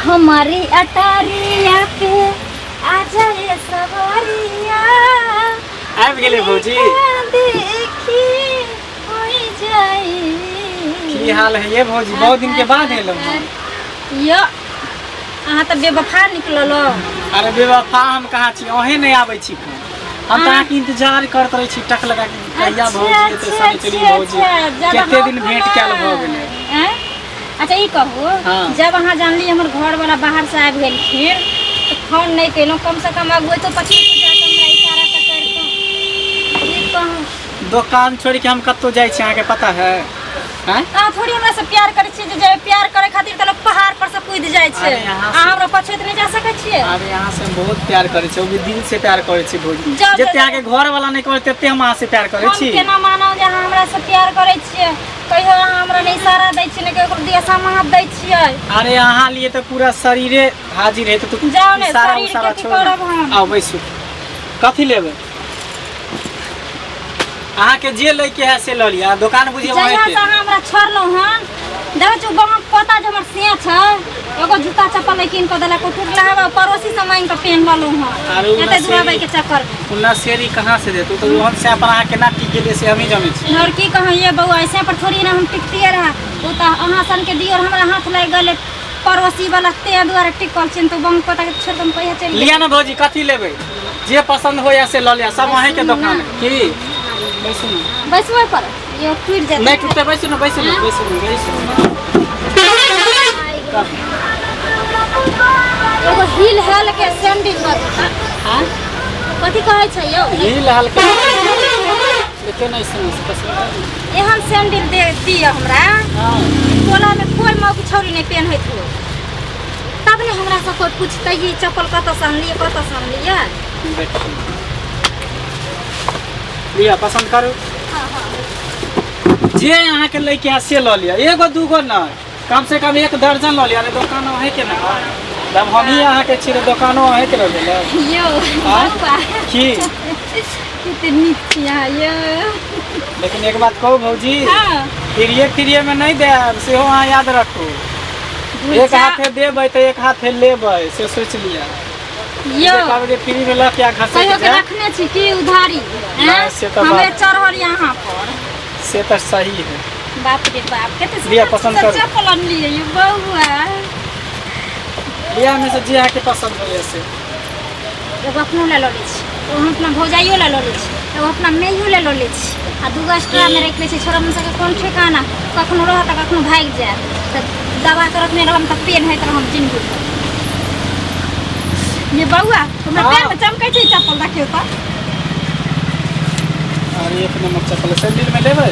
हमारी अटारिया पे आ जाए सवारिया। आबि गेलै भौजी। देखी होई जाई। की हाल है ये भौजी? बहुत दिन के बाद एलहुँ हम। यो, अहाँ तऽ बेवफा निकलल। अरे बेवफा हम कहाँ छी? अहें नहि आबै छी फोन। हम तऽ अहाँके इंतजार करैत रहै छी टक लगा के, कहिया भौजी एतै सनिचरी भौजी। कते दिन भेंट कयल भऽ गेलै। आँय? अच्छा ई कहू, जब अहाँ जानली हमर घर वाला बाहर से आबि गेलखिन तऽ फोन नहि केलहुँ? कम से कम अगुए तो 25 जाकऽ हमरा इशारा तऽ करितहुँ। ई कहू। दोकान छोड़ि के हम कतहु जाइ छी अहाँके पता है? आँय? अहाँ थोड़ी हमरा से प्यार करै छियै जे प्यार करे खातिर तऽ लोक पहाड़ पर से कूदि जाइ छै। अरे अहाँ अहाँ हमरा पछुत नहि जा सकै छियै? अरे अहाँ से हम बहुत प्यार करै छी, ओ भी दिल से प्यार करै छी भौजी। जाउ, जते जाउ। अहाँके घर वाला नहि करै तते हम अहाँ से प्यार करै हम छी। केना मानब जे अहाँ हमरा से प्यार करै छियै? कहियो अहाँ हमरा नहि इशारा दै छियै, नहि ककरो दिया सामान दै छियै। अरे अहाँ लिए तऽ पूरा शरीरे हाजिर है तऽ जाउ ने, इशारा शरीरके उशारा की छोड़ू ने। करब हम? आउ बैसू। कथी लेबै? अहाँके जे लैके है से लऽ लिअ, दोकान बुझियौ जहिया अहाँके। से अहाँ हमरा छोड़लहुँ हन, देखै छी गाँवक पोता जे हमर से छै, एगो जूता चप्पल नहि कीन कऽ देलक। ओ टूटला हवा पड़ोसी से मांगि कऽ पेन लेलहुँ हन आरो एते दूर अबै के चक्कर मे। उन्ना शेरी कहाँ से देत? ओ तऽ ओहन से पर अहाँ केना टिक गेलियै से हमही जानै छी। और की कहूँ ये बौआ, ऐसे पर थोड़ी ना हम टिकतियै रहे। ओ तऽ अहाँ सनके दियोर हमरा हाथ लागि गेलै पड़ोसी वाला, ते दुआरे टिकल छै। तऽ गाँव पोता के छोड़ि कऽ हम कहिया चलि लिअ ने भौजी, कथी लेबै? जे पसंद होइए से लऽ लिअ, सब अहींके दोकान है। की बैसू ने। बैसबै पर यो टूटि जेतै। नहि टूटतै, बैसू ने, बैसू ने, बैसू ने, बैसू ने। एगो हिल हेल के सैंडल दऽ दू। हाँ? कथी कहै छै यौ? हिल हल के देखियौ ने, ऐसे नहीं पसंद। एहन सैंडल दे दिअ हमरा। टोला में कोई मौकी छौरी नहीं पेनहैत हो, तब ने हमरा सब कोई पूछतै, ई चप्पल कतऽ से अनलियै, कतऽ से अनलियै। देखियौ, लिअ, पसंद करू। हाँ हाँ जे अहाँके लैके है से लऽ लिअ, एगो दूगो नहि, कम से कम एक दर्जन लऽ लिअ। अरे दोकान अहींके ने है, तब हमही अहाँके छी तऽ दोकानो अहींके लऽ गेलै। यौ। आँय? बौआ। की? कते नीक छी अहाँ यौ। लेकिन एक बात कहू भौजी? हाँ। फ्रीये फ्रीये में नहीं देब, सेहो अहाँ याद रखू। एक हाथे देबै तऽ एक हाथे लेबै, से सोचि लिअ। यौ। जे कहबै जे फ्री में लऽ के आ घसकि कहियो के जायब। रखने छी की उधारी? नहि, से तऽ हमे बात- चढ़ल यहाँ पर। से तऽ सही है। बाप रे बाप, कते लिअ, सुंदर पसंद सुंदर करू। चप्पल अनलियै यौ बौआ। लिअ, में से जे अहाँके पसंद होइए से। एगो अपनो लए लऽ लै छी, एगो हम अपना भौजाइयो लए लऽ लै छी, एगो अपना माइयो लए लऽ लै छी आ दूगो एक्स्ट्रा मे राखि लै छी। छोड़ा मुनसा के कोन ठेकाना, कखनो रहत तऽ कखनो भागि जायत, तऽ दबा के रखने रहम तऽ पेनहैत रहम जिनगी भरि। ये बौआ, हमरा पैर में चमकै छै ई चप्पल, देखियौ तऽ। अरे एक नंबर चप्पल है। सैंडल में लेबै?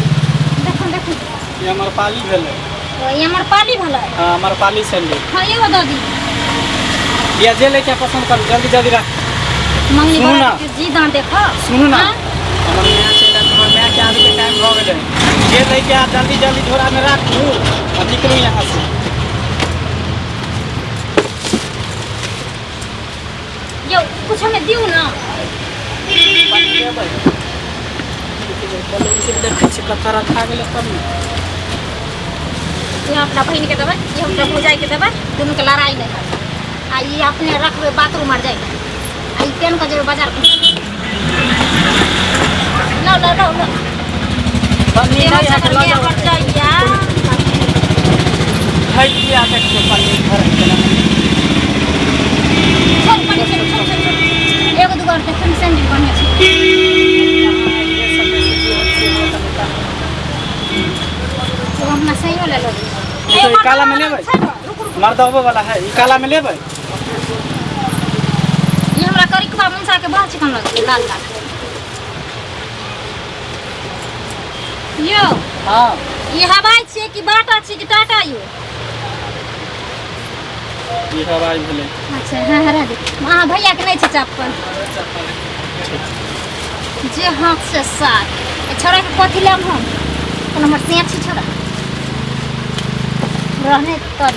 देखू देखू। ई हमर पाली भेलै। ओ, ई हमर पाली भेलै? हाँ, हमर पाली सैंडल। हाँ, एगो दऽ दी। लिअ, जे लैके पसंद करू, जल्दी जल्दी राख। मंगनी सुनू बड़ा ना। के जी दाँ देखो। सुनू ना। हाँ? हमर माय चलि आयल, हमर माय के आबैके टाइम भऽ गेलै। जे लैके आ जल्दी जल्दी झोरामे राखू आ निकलू यहाँ से। यौ, कुछ हमें दियौ ना। देखै छी कतऽ रखा गेलै तब ने। ई हम अपना बहिन के देबै, ई हम अपना भौजाई के देबै, दुनू के लड़ाई नहि हैत। आ ई अपने रखबै बाथरूम आर जाइके, आ ई पेन कऽ जेबै बाजार। लो लो लो लो। पन्नी तेरह नहि है सकर तऽ लऽ में जाउ। हट जाइया। है की आ देखियौ पन्नी घर है केना। छोड़ पन्नी, छोड़ छोड़ छोड़ छोड़। एगो दूगो और देखियौ ने सैंडल बढ़िआँ छै। एगो अपना सहियो ले लो। ई तो ई काला में लेबै? रुक रुक। मर्दबो वाला है, ई काला में लेबै? ई हमरा करिकबा मुनसा के बड़ चिकन लगै, लाल लाल। यौ। हाँ। ई हवाई छियै कि बाटा छियै कि टाटा यौ? ई हवाई भेलै। अच्छा हाँ, हरा दे। अहाँ भैया के नहि छै चप्पल? जे हाथ से साथ ए छोड़ा के कथी लेब हम? कोनो हमर सिया छी? छोड़ा रहने कर।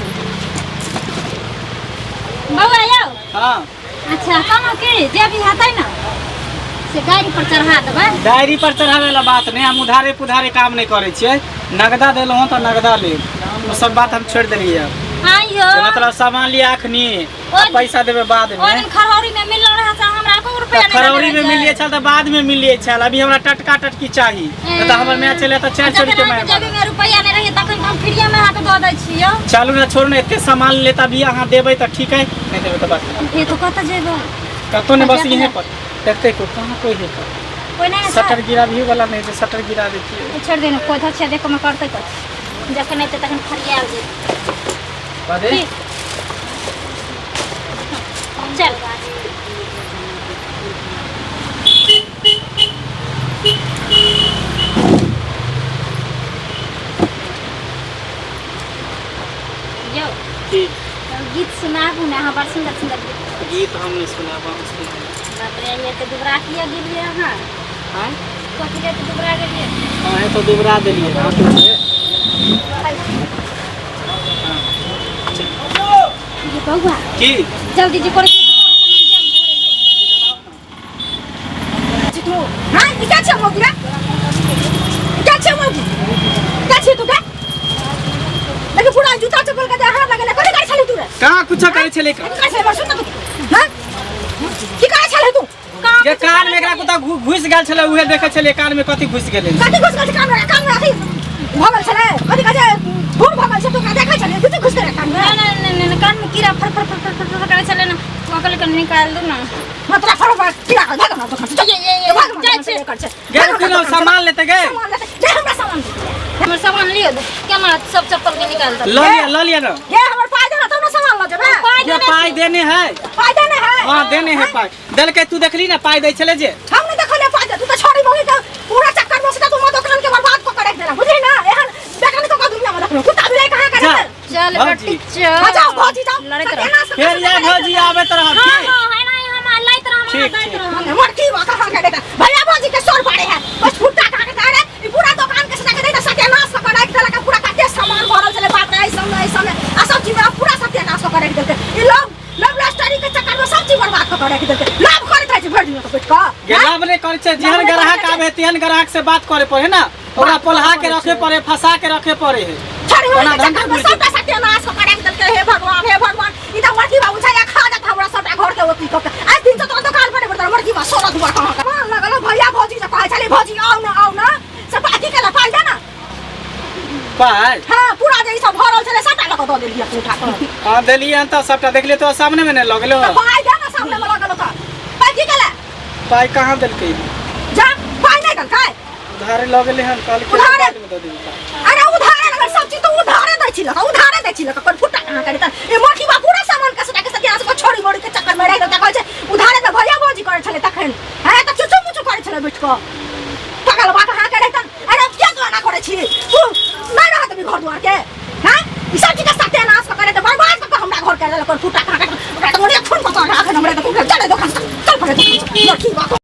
बौआ यौ। हाँ। अच्छा कहलहुँ कि जे भी हेतै ने से गाड़ी पर चढ़ा देबै। डायरी पर चढ़ावे वाला बात नहीं, हम उधारे पुधारे काम नहीं करै छियै। नगदा देलहुँ तऽ नगदा लेब। ओ सब बात हम छोड़ि देलियै आब। हाँ यो जे मतलब सामान लिया अखनी आ पैसा देबै बाद ओहि में। दिन खरौरी में मिलल रहे से हमरा एको रुपया तऽ नहीं खरौरी में मिलिए छल तऽ बाद में मिलिए छल, अभी हमरा टटका टटकी चाही, नहि तऽ हमर माय चले तऽ चारि चोरी के माय जब में रुपया नहीं रहे तखन हम फ्रीया में अहाँके दऽ दै छियै। चलू ने, छोड़ू ने, एते सामान ले तऽ अभी अहाँ देबै तऽ ठीक है, नहीं देबै तऽ बस। ये तो कतऽ जेबै? कतौ नहीं, बस यहीं पर देखते को कहाँ कोई है, कोई नहीं है। शटर गिरा भी वाला नहीं है, शटर गिरा देखिए। छोड़ देना, कोई धर देखो में करते कथी, जखन एते तखन फरियाल जेतै। बादे चल यौ की? गीत सुनाबू ने अहाँ, बड़ सुन्दर सुन्दर गीत। गीत हम नहीं सुनाब, हम सुनाब। बाप रे, ये तऽ दुबरा किया गेलियै अहाँ? आँय? कथी लए तऽ दुबरा गेलियै? अहें तो दुबरा देलियै अहाँ के। ये बौआ की? जल्दी जी करै। हाँ, ई का छै मौगी रे? का छै मौगी? का छै तू का? लेकिन पूरा जूता चप्पल के हाथ लगेले कथी करै छली तू रे? कहाँ कुछो करै छलै? कथी करै छली? सुन तू, हाँ, की करै छली तू? जे कान में एकरा कुत्ता घुसि गेल छलै, उहे देखै छलियै कान में कथी घुसि गेलै। कथी घुस गेल छै कान में? कान में अथी भऽ गेल छलै, कथी कहै छै, भूर भऽ गेल छै। तू देखै छली कथी घुस गेलै कान में? नहीं नहीं नहीं, कान में कीड़ा फर फर फर फर फर फर करै छलै ने, वहाँ कहलियै कनि निकालि दू ने। मतलब फर फर कीड़ा के भाग ना दोकान से। ये ये ये भाग ना। जाइ छी। कर छै। गेल कि सामान लेते गए? सामान लेते जे, हमरा सामान दे। हमर सामान लिअ, केना सब चप्पल के निकाल दे। लऽ लिअ, लऽ लिअ ने। ये हमर पाइ दे ना तब ने सामान लऽ जेबै। पाइ जे देने। पाइ देने है? पाइ देने है? हाँ, देने है, पाइ देलकै। तू देखली ने पाइ दै छलै जे? हम नहीं देखले पाइ दे। तू तो छोड़ी मौगी के पूरा चक्कर में से तू मोर दुकान के बर्बाद क के रख देला, बुझली ना? एहन बेगानी को दुनिया में देखलो, कुत्ता बिलाई कहां करे। जा। चल। भौजी। बेटी चल। हाँ, जाओ भौजी जाओ। लड़ैत रह। फेर या भौजी आबैत रहब। हाँ। की? हाँ, है ना, हम लैत रहब। ठीक, दैत ठीक। रहब। मरकी वा कहां के देता भैया भौजी के सोर पाड़े है, बस फुट्टा कहां के तारे ई पूरा दुकान के सजा के देता, सत्यानाश क के रख देलक। पूरा कते सामान भरल छले, बाप रे, ऐ सब ऐ सब आ सब चीज में पूरा सत्यानाश क के रख देलकै। ई लोग लव स्टोरी के चक्कर में सब चीज बर्बाद क के रख देलकै। लाभ करैत रहै छै भरि दिन बैठ कऽ। गेलाब नहि करै छै, जेहन ग्राहक आबै तेहन ग्राहक से बात करे पड़े ना, ओकरा पोल्हा के रखे पड़े, फंसा के रखे पड़े है। छोड़ी ओना मौगी के धंधा चक्कर में बुझि। सबटा सत्यानाश क के रख देलकै। हे भगवान, हे भगवान, ई तऽ मरकी बाबू छै, खा जात हमरा सबटा घर के ओती कऽ के। आज दिन से तोरा दुकान पर नहीं पड़ता। मरकी बा सोना दुआ कहाँ के मान लगल। भैया भौजी से कहै छली भौजी आउ ना, आउ ना, से पाकी के पाइ दे ना। पाइ? हाँ, पूरा जे ई सब भरल छलै सबटा लऽ कऽ दऽ देलियै अपने उठा कऽ। हाँ, देलियै हन तऽ सबटा देखलियै तो सामने में नहि लगलो। तऽ पाइ दे ना, सामने में लगल तऽ पाइ की केले? पाइ कहाँ देलकै? जा, पाइ नहि देलकै? उधारे लऽ गेलै हन, कहलकै उधारे? बाद में दऽ देबै पाइ। अरे उधारे लगल सब चीज तऽ उधारे दै छी लऽ, उधारे दै छी लऽ। कोन फुट्टा कहाँ करे तऽ ई मोटी बा पूरा सामान के सटा के सत्यानाश कऽ छोड़ी मोड़ी के चक्कर में रहि गेल। तऽ कहै छै उधारे तऽ भैया भौजी करै छलै तखन हैं तऽ चुचु मुचु करै छलै बैठ कऽ। पागल बा कहाँ करे तऽ। अरे किया तू एना करै छी? तू नहि रहत अभी घर दुआर के हैं, ई सब चीज के सत्यानाश कऽ करे तऽ बर्बाद कऽ के हमरा घर के देलक। फुट्टा कहाँ करे ओकरा तऽ मोरे खून कऽ राखन हमरा तऽ। चल दोकान से, चल पड़े दोकान से लड़की बा।